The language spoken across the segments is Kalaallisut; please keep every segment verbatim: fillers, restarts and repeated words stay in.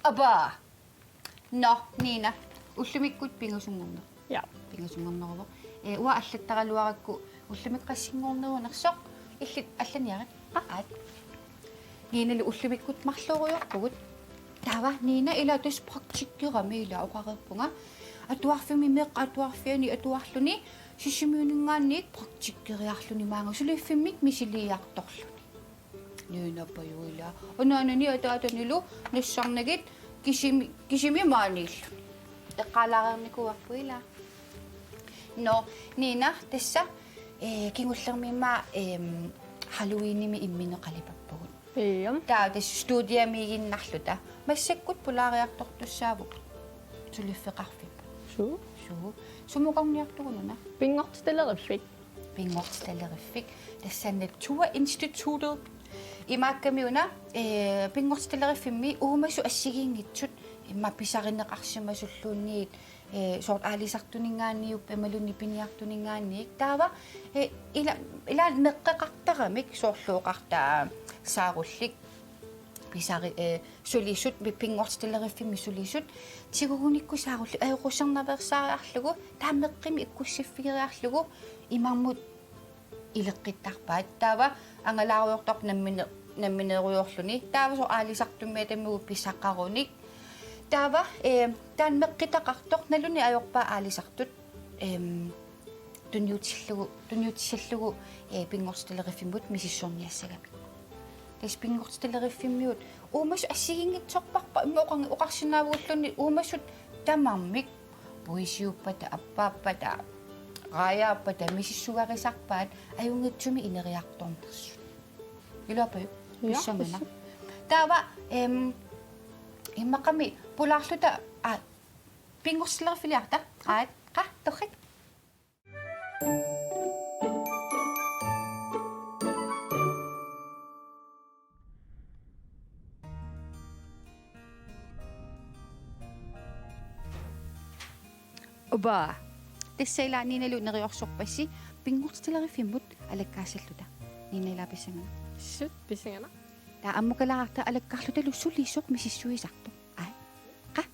Aba. Nå, Nina. Ullumikkut pingasunngorneq. Ja. Pingasunngorneruvoq. Ee, uanga allattaraluarakku ullumikkut qassinngornerunersoq. Illit allaniarit. Aa. Aat. Ninalu ullumikkut marloriarpugut. Taava Nina ila tassa praktikkerami ila oqareerpunga. Atuarfimmi meeqqat atuarfianni atuarluni Sisimiuninngaanniit praktikkeriarluni maanga suliffimmi misiliiartorluni. Nina pajuila. Unaanani ataatanilu nassarnagit kisimi, kisimi maaniilluni. Eqqaalaareernikuuarput ila. Nå, Nina, tassa, ee, kingullermi immaqa, em, Halloweenimi imminut qalipappagut. Iam. Taava tassa studiamiiginnarluta. Massakkut pulaariartortussaavugut. Suliffeqarfipput. Suu. Suu. Sumukorniartugut una? Pinngortitaleriffik. Pinngortitaleriffik. Tassa Naturinstituttet. Imaakkami una, ee, pinngortitaleriffimmi uumasut assigiinngitsut immaqa pisarineqarsimasulluunniit, ee, soorlu aalisartuninngaanniit imaluunniit piniartuninngaanniit. Taava, ee, ila, ila meqqeqartaramik soorlu oqartaa saarullik pisari-, ee, sulisut, pi-, pinngortitaleriffimmi sulisut, tigugunikku saarullik ajoqusernaveersaariarlugu, taava meqqimik ikkussiffigeriarlugu, imarmut ileqqittarpaat. Taava angalaarujoortarpoq nammine-, nammineerujoorluni. Taava soorlu aalisartummiit tamakku pisaqarunik. Taava, ee, taanna meqqitaqartoq naluneq ajorpaa aalisartut, em, tunniutillugu, tunniutissallugu, ee, pinngortitaleriffimmiut misissorniassagamik. Tassa pinngortitaleriffimmiut uumasut assigiinngitsorparput, immaqa oqar-, oqarsinnaavugulluunniit uumasut tamarmik puisiuppata, appaappata, raajaappata misissugarisarpaat ajunngitsumik ineriartornersut. Iluapajuk? Ja, pissanganaq. Pissanganaq. Taava, em, immaqami pulaarluta, aa, pinngortitaleriffigilaarta. Aat, qaa, torrak. Uba. Tassa ila Ninalu neriorsorpassi pinngortitaleriffimmiut alakkaassalluta. Nina ila pissanganaq. Suu, pissanganaq. Taava ammukalaarta alakkarlutalu sulisoq misissuisartoq. Aa. Qaa.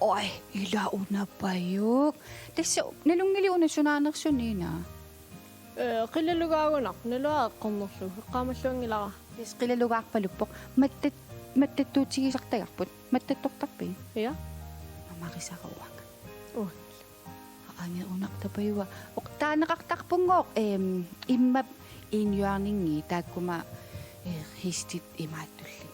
Oj, ila una pajuk. Tassa nalunngiliuk una sunaanersoq, Nina? Ee, qilalugaagunarpoq, naluara eqqornerlugu, eqqaamalluanngilara. Tassa qilalugaarpaluppoq. Mattat-, mattattuutigisartagarput. Mattattortarpit? Ja. Mamarisara uanga. Uangalu. Aa, ange unartapajua. Oq, taaneqartarpunngooq, em, immap indhjørningi taakkuma, eh, ristit imaattullit.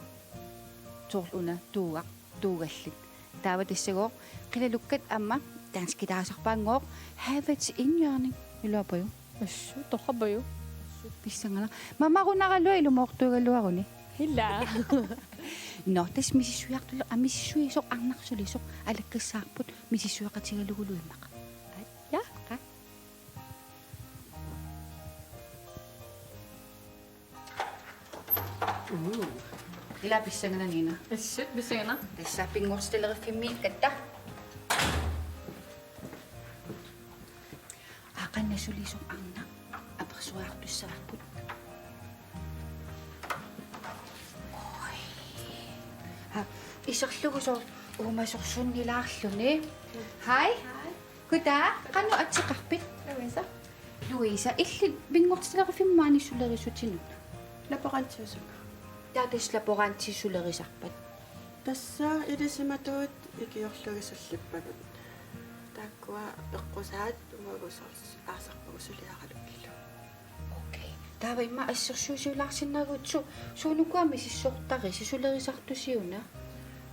Soorlu una tuugaq, tuugallit. Taava tassagooq qilalukkat aamma danskitaasarpaanngooq havets indhjørning. Iluapajuk? Assut, torrappajuk. Assut, pissanganaq. Mamarunaraluaq ilumoortuugaluaruni. Ila. Nå, tassa misissuiartulu-, aa, misissuisoq arnaq sulisoq alakkassaarput misissueqatigalugulu immaqa. Aa, ja. Qaa. Uu. Ila pissanganaq, Nina. Assut, pissanganaq. Tassa pinngortitaleriffimmiikkatta. Aa, qanoq sulisoq arnaq apersoriartussavarput. Oj. Aa, iserlugu soorlu uumasorsunnilaarluni. Hej. Hej. Goddag. Qanoq ateqarpit? Louise. Louise, illit pinngortitaleriffimmi maani sulerisutit una? Laborantiusunga. Taava tassa laboranti sulerisarpat? Tassa ilisimatuut ikiorlugit sullippagut. Taakkua peqqusaat uagut soorlu aasarpagut suliaralugillu. Okay. Taava immaqa assersuusiulaarsinnaagutsigu su-, suunukua misissortarisi sulerisartusi una?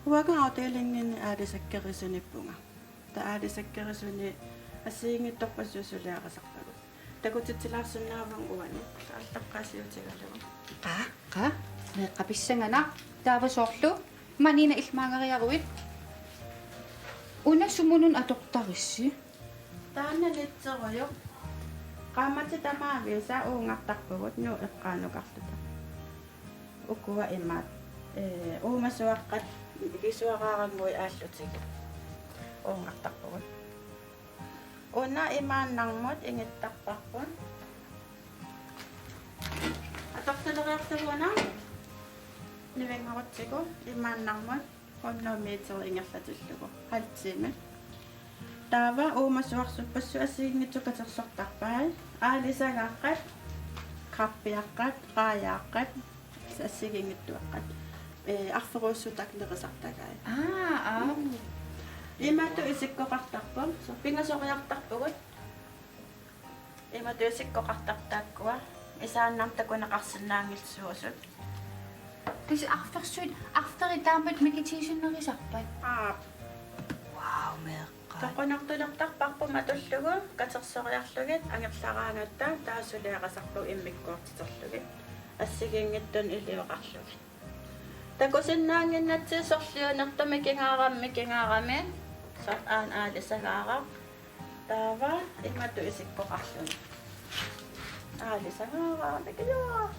Uanga afdelinginni aalisakkerisuniippunga. Taava aalisakkerisuni assigiinngitsorpassuit suliarisarpagut. Takutitsilaarsinnaavunga uani allaqqaasiutigalugu. Qaa, qaa? Meeqqat pissanganaq taava soorlu. Manina ilmaangariaruit. Una sumunun atortarissi? Taanna nitserujuk. Qaammatit tamaaviisa uungartarpugut Nuup eqqaanukarluta. Ukua imaat, ee, uumasuaqqat mikisuaraarannguit aallutigu uungartarpugut. Una imaannarmut ingittarparput. Atortaleriarlugu una nivingarutsigu imaannarmut hundrede meter ingerlatillugu halv time. Taava uumasuarsuppassuit assigiinngitsut katersortarpai. Aalisagaaqqat, krabbiaqqat, raajaaqqat, assigiinngitsuaqqat. Ee, arferuussutit nerisartagai. Aa, aa. Imatut isikkoqartarput. Pingasoriartarpugut. Imatut isikkoqartartut taakkua. Isaannarmik takuneqarsinnaanngillat suusut. Tassa arfersuit, arferit taamatut mikitiisinnerisarpat? Aap. Wow, meeqqat. Toqunartulertarparput matullugu, katersoriarlugit, angerlaraangatta, taava suliaqasarpugut immikkoortiterlugit. Assigiinngitsunik ilioqarlugit. Takusinnaannginnatsigit sorliunertut mikigaarami, mikigaarami. Soorlu aana aalisagaaraq. Taava imatut isikkoqarluni. Aalisagaaraq, mikigaaraq.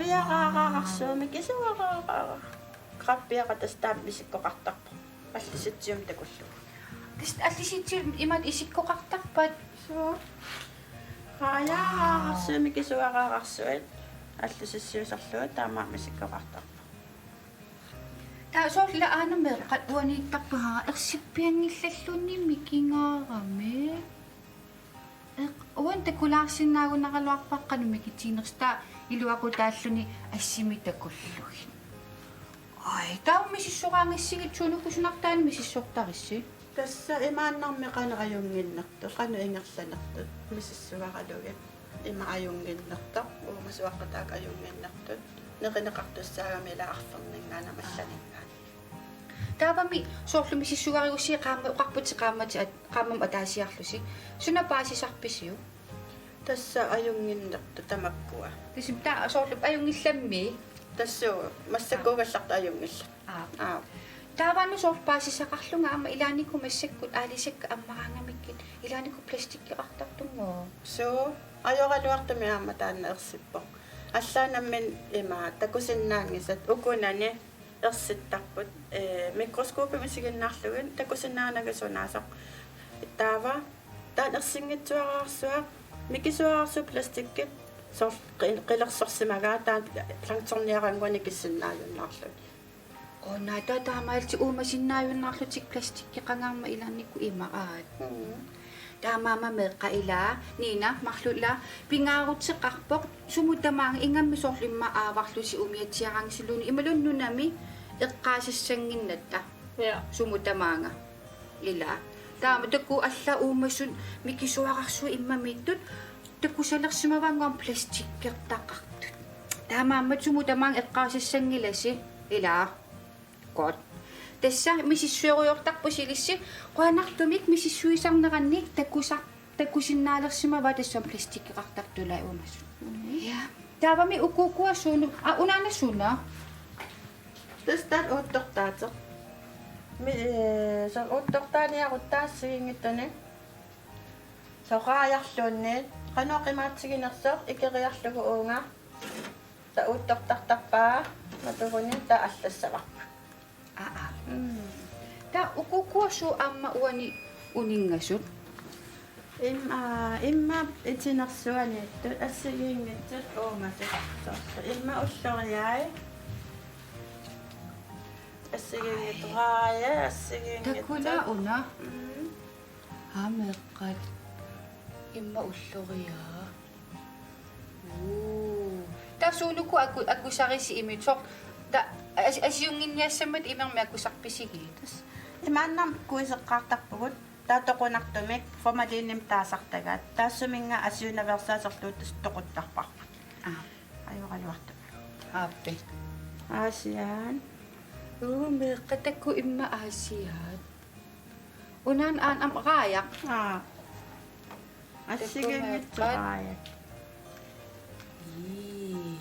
Krabbiaraararsuumik mikisuaraaraq. Krabbiaqqat tassa taama isikkoqartarput. Allisitsiumik takullugu. Tassa allisitsiumik imatut isikkoqartarpat? Suu. Raajaaqqat mikisuaraararsuit. Allisitsiusarlugit taamaammat isikkoqartarput. Taava soorlu aana meeqqat uaniittarput haa ersippianngillalluunniit mikigaarami. Eq, uani takulaarsinnaagunaraluarpara qanoq mikitiinersoq, taava iluaqutaalluni assimi takullugit. Ai, taava misissoraangassigit suunuku sunartaani misissortarissi? Tassa imaannarmi qanoq ajunnginnertut, qanoq ingerlanertut misissugaralugit. Ima ajunnginnertoq, uumasuaqqat taakku ajunnginnertut. Nerineqartussaagami ila arferninngaanniit allaninngaanniit. Taavami soorlu misissugarigussigit qaammat oqarputit qaammatit at-, qaammamut ataasiarlusi. Suna paasisarpisiuk? Tassa ajunnginnertut tamakkua. Tassami taava soorlu ajunngillammi? Tassa massakkut uagut allartut ajunngillat. Aap. Aap. Taava una soorlu paasisaqarlunga aamma ilaannikkut massakkut aalisakkat ammaraangamikkit ilaannikkut plastikkeqartartunngooq. Suu, ajoraluartumik aamma taanna ersippoq. Allaat nammineq ima takusinnaanngisat ukunani ersittarput, ee, mikroskopimut isiginnaarlugit takusinnaanagit sunaasoq. Taava taanna ersinngitsuararsuaq, mikisuararsuup plastikkip soorlu qi-, qilersorsimagaat taanna planktorniarannguanik ikissinnaajunnaarluni. Qaa, taava taamaalillutik uumasinnaajunnaarlutik plastikkeqangaarmat ilaannikkut ima aat. Mm. Taamaammat meeqqat ilaa, Nina, marluk ilaa, pingaaruteqarpoq, sumut tamaanga ingammik soorlu immaqa aavarlusi umiatsiaraangatsiluunniit imaluunniit nunami eqqaasassannginnatta. Ja. Sumut tamaanga. Ilaa. Taama takuuk allaat uumasut mikisuararsuit immamiittut takusalersimavaannguamik plastikkertaqartut. Taamaammat sumut tamaanga eqqaasassanngilasi. Ilaa. Godt. Tassa misissuerujoortarpusi ilissi, qujanartumik misissuisarnerannik takusa-, takusinnaalersimavaat tassami plastikkeqartartut ilaa uumasut. Mhm. Ja. Taavami uku ukua suunuk, aa, unaana suna? Tassa taanna uuttortaateq. Mi-, ee, soorlu uuttortaaniarutta assigiinngitsunik. Soorlu raajarluunniit. Qanoq qimaatsiginersoq ikeriarlugu uunga. Taava uuttortartarpaa matuguni taava allassavarput. Aa, aa. Mm. Taava uku ukua suut aamma uani uninngasut? Im-, aa, immaqa itinersuaniittut assigiinngitsut uumasut. Soorlu immaqa ulloriai. Assigiinngitsut. Ai. Raajai, assigiinngitsut. Takuuk una. Mm. Aa, meeqqat. Immaqa ulloriai. Uu. Taava suunuku aku-, akusarisi immik soorlu. Taava as-, asiunnginniassammat imermik akusarpisigit? Tassa imaannarmik kuiseqqaartarpugut. Taava toqunartumik formalinimik taasartagaat. Taassuminnga asiunaveersaaserlugu tassa toquttarparput. Aa. Ajoraluartumik. Aappi. Aasiaat. Uu, meeqqat takuuk immaqa aasiaat. Unaana aamma raajaq. Aa. Assigiinngitsut raajat. Ii.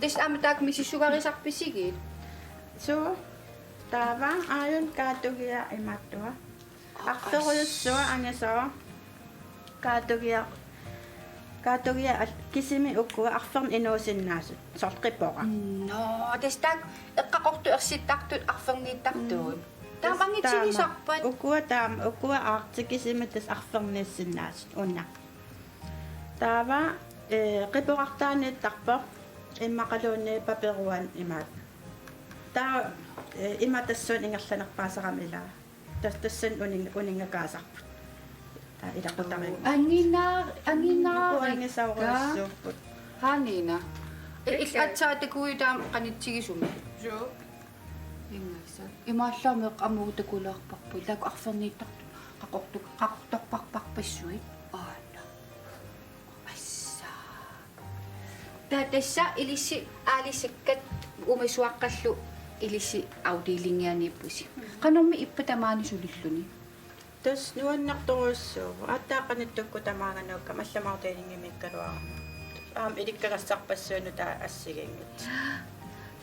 Is aamma taakku misissugarisarpisigit? Suu, taava aajuna kaatugiaq imaattoq. Arferujussuaq angisooq. Kaatugiaq, kaatugiaq al-, kisimik ukua arfernit inuusinnaasut. Soorlu qiporat. Nå, tassa taakku eqqakoortut ersittartut arfernittartut. Mm. Taama. Tassa taama. Angitigisarpat? Ukua taama, ukua Arctic kisimik tassa arferniissinnaasut una. Taava, eh, qiporartaaniittarpoq immaqaluunniit paperuan imaat. Taava, eh, ima tassuuna ingerlanerpaasarami ilaa. Tas-, tassani uning-, uninngakaasarput. Taava ilaqutariinnarput. Angina-, angina-, uangisaurujussuupput. Haanina. I-, il-, aatsaat takujuit taama qanitsigisumik. Suu. Ingassaq. Imaallaat meeqqat amuutakulaarparput. Taakku arfernittartut qaqortu-, qaqortorparparpassuit. Aana. Assa. Taava tassa ilissi aalisakkat uumasuaqqallu ilissi afdelingianiippusi. Qanormi ippa tamaani sulilluni? Tassa nuannertorujussuuvoq. Aatsaat qanittukkut tamaanga nuukkama allamik afdelingimiikkaluarama. Aamma ilikkagassarpassuit nutaat assigiinngitsut.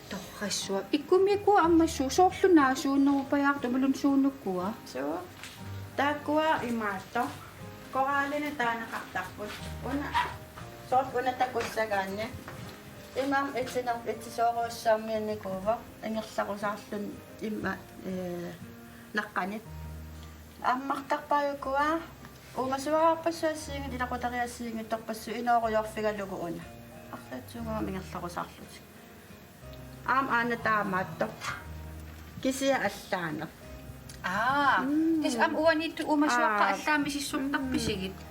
Torrassuaq. Ikkumiikkuit ammassuu soorlu naasuunerupajaartumulun suunukua? Suu. Taakkua imaattoq. Koraalinik taaneqartarput. Una, soorlu una takussagaanni. Imaammat itsiner-, itsisoorujussuarmiinnikuuvoq. Ingerlarusaarluni imma, eh, naqqani. Ammartarpaajukkua uumasuararpassuit assigiinngitsut ilaqutariit assigiinngitsorpassuit inooriorfigalugu una. Arlaatigut aamma ingerlarusaarlutik. Aamma aana taamaattoq. Kisianni allaaneq. Aa, mm, tassa aamma uaniittut uumasuaqqat, aa, allaat misissortarpisigit? Mm.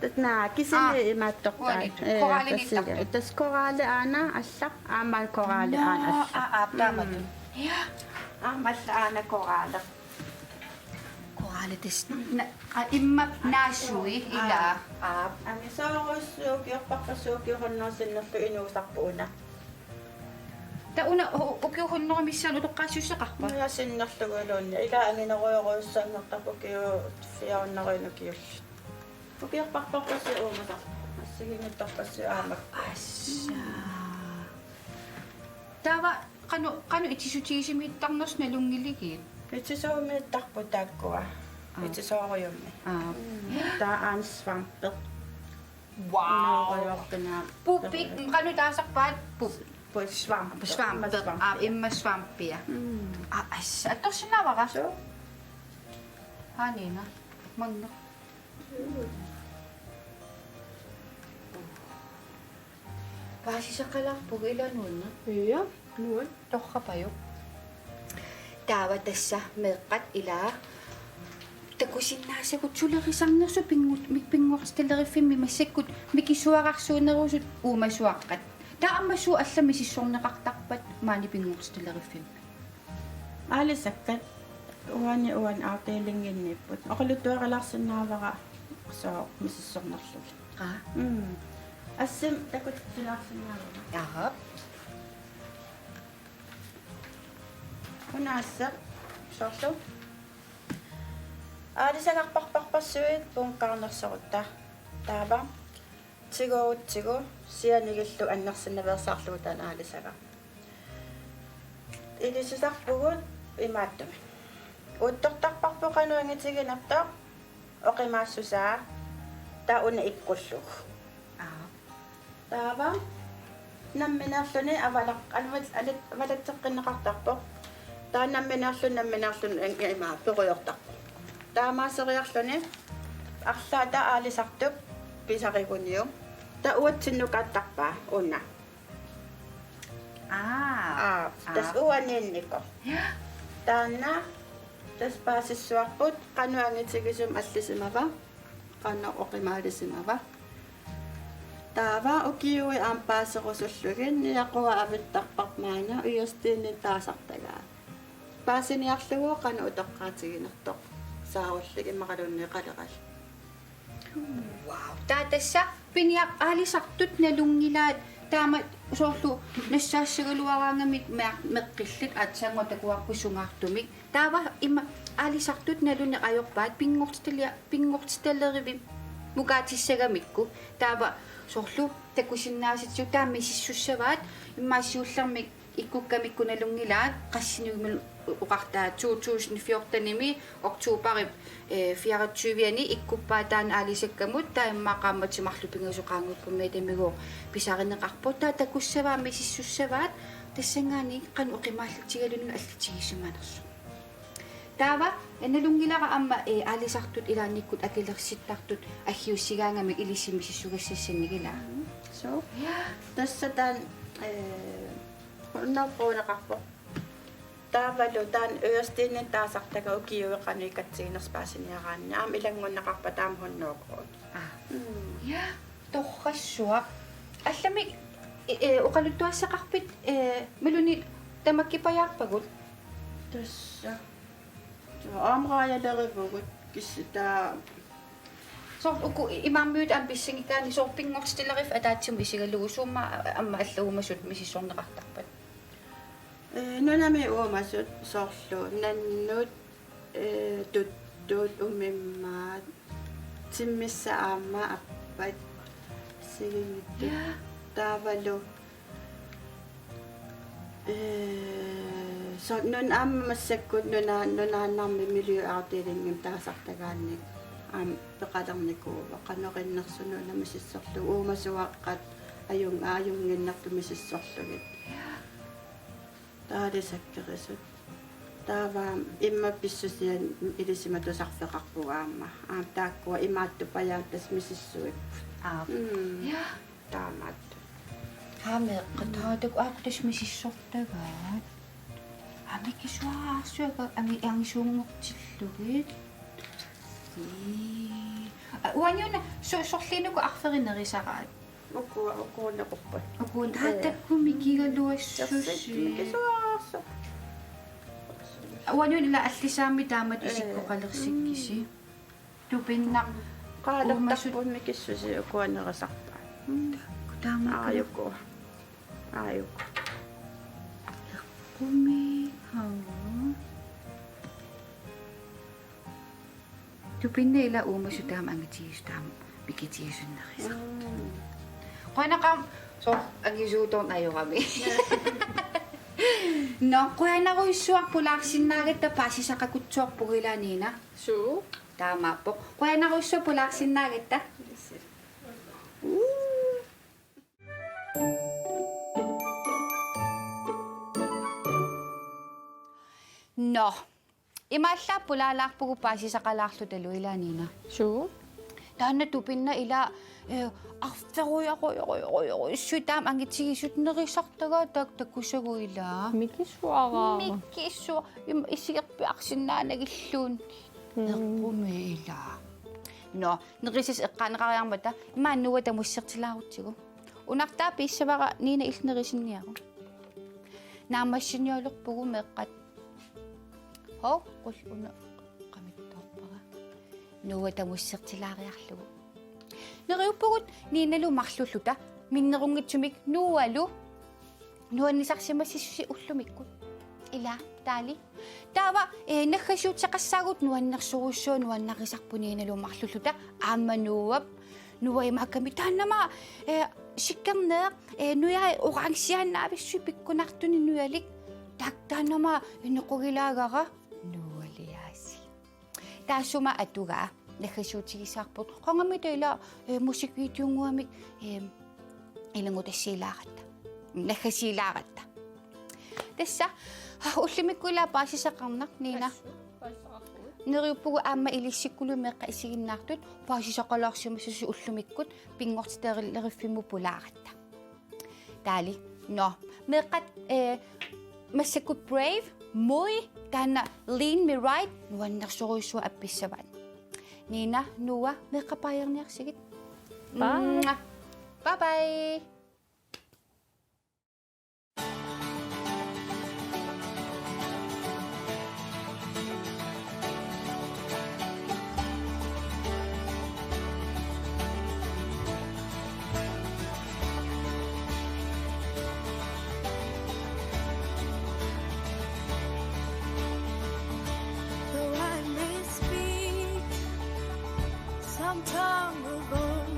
Tassa naa, kisianni, aa, imaattoq. Uaniittut, ee, koraaliniittartut. Tassa, tassa koraali aana allaq, aamma koraali aana allaq. Aa, aa, taamatut. Mm. Ja. Aamma allaq aana koraali. Koraali tassa. Na-, aa, imma naasui, aa, ilaa. Aa. Angisoorujussuuvoq ukiorparpassuit ukiut hunnorujut sinnerlugit inuusarput una. Taava una u-, ukiut hunnorujut missaani utoqqaassuseqarpa? Una sinnerlugu iluanni. Ilaa anginerujorujussuanngortarpoq ukiut fire hundrede ukiullit. Ukiorparpassuit uumasarput. Assigiinngitsorpassuit aamma. Assa. Taava qanoq, qanoq itsisutigisimiittarnersoq nalunngiligit? Itsisuumiittarput taakkua. Aa. Itsisoorujussuarmik. Aa. Mm. Taava aana svampe. Wow. Inooriorpinaa. Puppit, qanoq taasarpaat? Pup-. Pup svampe. Svampe. Imma svampe. Aa, imma svampia. Mm. Aa, assa, attorsinnaavara? Suu. Haanina. Manna. Paasisaqalaarpugut ilaa nuanneq. Ja, nuann. Torrapajuk. Taava tassa meeqqat ilaa takusinnaasagut sulerisarnersut pinngu-, mik-, pinngortitaleriffimmik massakkut mikisuararsuunerusut uumasuaqqat. Taava aamma suut allat misissorneqartarpat maani pinngortitaleruffimmi? Aalisakkat uani uani afdelinginniipput. Oqaluttuarilaarsinnaavara sooq misissornerlugit. Aa. Mm. Assimik takutilaarsinnaavara. Jaha. Una asseq soorlu. Aalisagarparparpassuit punkarnersorutta. Taava. Tigoorutsigu sianigillu annersinnaveersaarlugu taanna aalisagaq. Ilisisarpugut imaattumik. Uuttortarparput qanoq angitiginersoq oqimaassusaa taava una ikkullugu. Aa. Taava nammineerluni avalaq-, avat-, alat-, avalaqseqqinneqartarpoq. Taava nammineerluni, nammineerluni ang-, imaa, perujortarpoq. Taamaaseriarluni arlaata aalisartup pisariguniuk. Taava uatsinnukaattarpaa una. Aa. Aa, tassa uaniinnikoq. Ja. Taanna tassa paasissuarput qanoq angitigisumik allisimava, qanoq oqimaalisimava. Taava ukiui aamma paaserusullugit niaqua avittarpara maanna ujastiinni taasartagaa. Paasiniarlugu qanoq utoqqaatiginersoq saarullik immaqaluunniit qaleralik. Wow. Taava tassa piniaq aalisartut nalunngilaat taama soorlu nassaassagaluaraangamik meq-, meqqillit aatsaannguaq takuarput sungaartumik. Taava imma aalisartut naluneq ajorpaat pinngortitalia-, pinngortitalerivimmukaatissagamikkit. Taava Soorlu takusinnaasatut taama misissussavaat, immaqa siullermik ikkukkamikku nalunngilaat, qassinik oqartaa to tusind fjortenimi oktoberip, eh, fireogtyve-ani ikkuppaa taanna aalisakkamut, taava immaqa qaammatit marluk pingasut qaangiuppammi tamigooq pisarineqarpoq, taava takussavaat misissussavaat, tassanngaanniit qanoq oqimaallutik ilanngullugit allatut isigiumanersoq. Taava, eh, nalunngilara aamma, eh, aalisartut ilaannikkut akilersittartut aggiussigaangamik ilissi misissugassassinnik, ilaa. Mm, suu. Ja. Tassa taanna, eh, hundrede kroneqarpoq. Taavalu taanna Øresteninik taasartagaa ukiueqanui katsiginerpaasiniaraanni. Aamma ilanngunneqarpat taama hundrede kroner. Aa. Mm. Ja, torrassuaq. Allamik, eh, eh, oqaluttuassaqarpit, eh, Meloni tamakkipajaarpagut? Tassa. Aamma raajalerivugut kisianni. Soorlu uku imaammiut aamma pissanngikkaanni soorlu pinngortitaleriffik ataatsimut isigalugu suummi aamma allat uumasut misissorneqartarpat? Eh, nunami uumasut soorlu nannut, eh, tuttut, umimmaat, timmissat aamma appat, siginnittut. Ja. Taavalu Eh, soorlu nuna aamma massakkut nuna-, nunaannarmi miljøafdelingimi taasartagaanni aamma peqalernikuuvoq, qanoq innersoq nuna misissorlugu, uumasuaqqat ajun-, ajunnginnertut misissorlugit. Taava sakkerisut. Taava immaqa pissusiat ilisimatusarfeqarpugut aamma. Aamma taakkua imaattupajaat tassa misissuipput. Aap. Mm. Ja. Taamaat. Haa, meeqqat, haa, taakku aappaa tassa misissortagaat. Aa, mikisuararsuaq angi-, angisuunngortillugit. Ii. Aa, uani una su-, sorliinuku arferit nerisaraat? Uku, uku nequppat. Uku, taa, ee, taakku mikigaluassusii. Tersit mikisuararsuaq. Uani una ila allisaammik taamatut, ee, isikkoqalersikkisi. Mm. Tupinnaq. Qaalertarput uumasut mikissuseq ukua nerisarpaat. Mm. Taama. Aajuku. Aajuku. Eqqumi, haa. Tupinnaq ila uumasut taama angitigisut taama mikitigisut nerisartut. Mm. Qujanaq aamma soorlu angisuutorneq ajorami. Nå, qujanarujussuaq pulaarsinnaagatta, paasisaqakutsoorpugut, ilaa Nina? Suu. Taamaappoq. Qujanarujussuaq pulaarsinnaagatta. Nå. Imaallaat pulaalaarpugut paasisaqalaarlutalu, ilaa Nina? Suu. Taanna tupinnaq ila, eh, arferujorujorujorujussuit taama angitigisut nerisartagaat taakku takusagut, ilaa. Mikisuararsuaq. Mikisuararsuaq. Ima isigerpiarsinnaanagilluunniit. Mm. Eqqumi, ilaa. Nå, nerisassat eqqaaneqariarmata, immaqa Noah tamussisartilaarutsigu. Unartaa piissavara Nina illit nerisinniaruk. Naammassinialerpugut meeqqat. Hov, qul una qamittoorpara. Noah tamussisartilaariarlugu. Neriuppugut Ninalu marluulluta minnerunngitsumik Noahlu nuannisarsimassasusi ullumikkut. Ilaa, taali. Taava, eh, naggasiuteqassaagut nuannersorujussuaq, nuannarisarput Ninalu marluulluta aamma Noahp. Noah imaakkami taannama, eh, sikkerneq, eh, nujai orangeaannaavissuit pikkunartunik nujalik. Taakku taannama inequgilaagara Noahliaasiit. Taassuma atugaa naggasiutigisarput. Qangammita ila, eh, musikvideonnguamik, eh, ilanngutassiilaaratta. Naggasiilaaratta. Tassa, ah, ullumikkut ila paasisaqarnaq, Nina. Assut, paasisaqarpugut. Neriuppugut aamma ilissikkulu meeqqat isiginnaartut paasisaqalaarsimassasusi ullumikkut pinngortiterleriffimmi pulaaratta. Taali. Nå, meeqqat, eh, massakkut Brave, Moi, taanna Lean Me Right, nuannersorujussuaq appissavaat. Nina, Noah, meeqqat baajerniarsigit. Bye. Mwah. Bye bye. Though I may speak some tongue of old,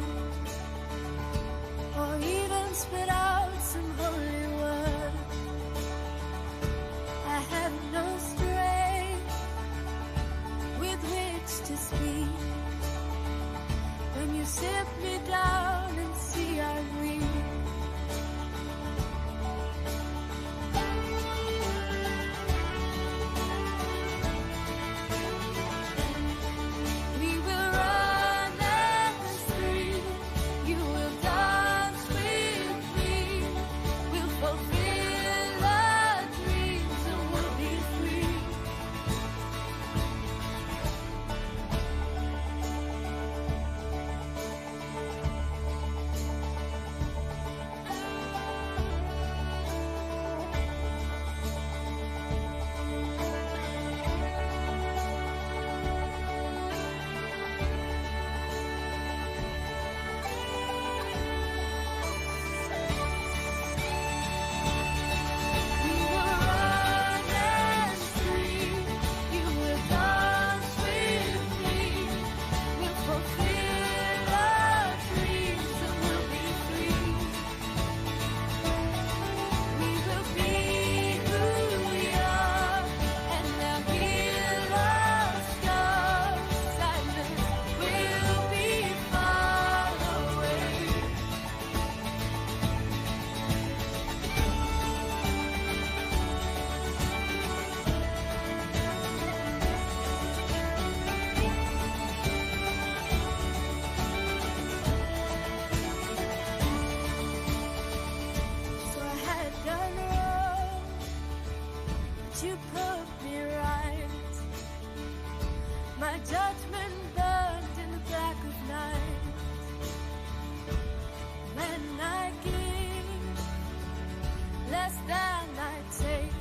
less than I take.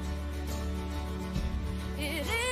It